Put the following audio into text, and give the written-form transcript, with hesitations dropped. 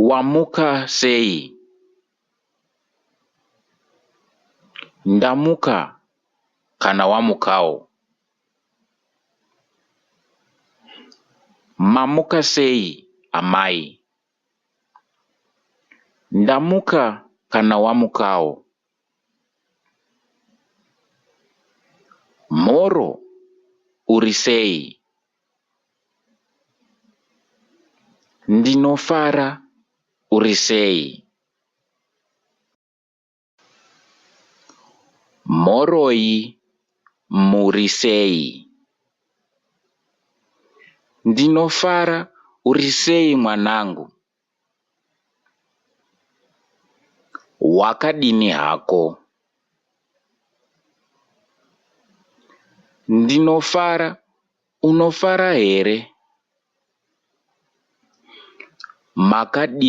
Wamuka sei? Ndamuka kana wamukawo. Mamuka sei amai? Ndamuka kana wamukawo. Mhoro, uri sei? Ndinofara, uri sei? Mhoroi, muri sei? Ndinofara, uri sei mwanangu? Wakadini hako? Ndinofara, unofara here? Makadini?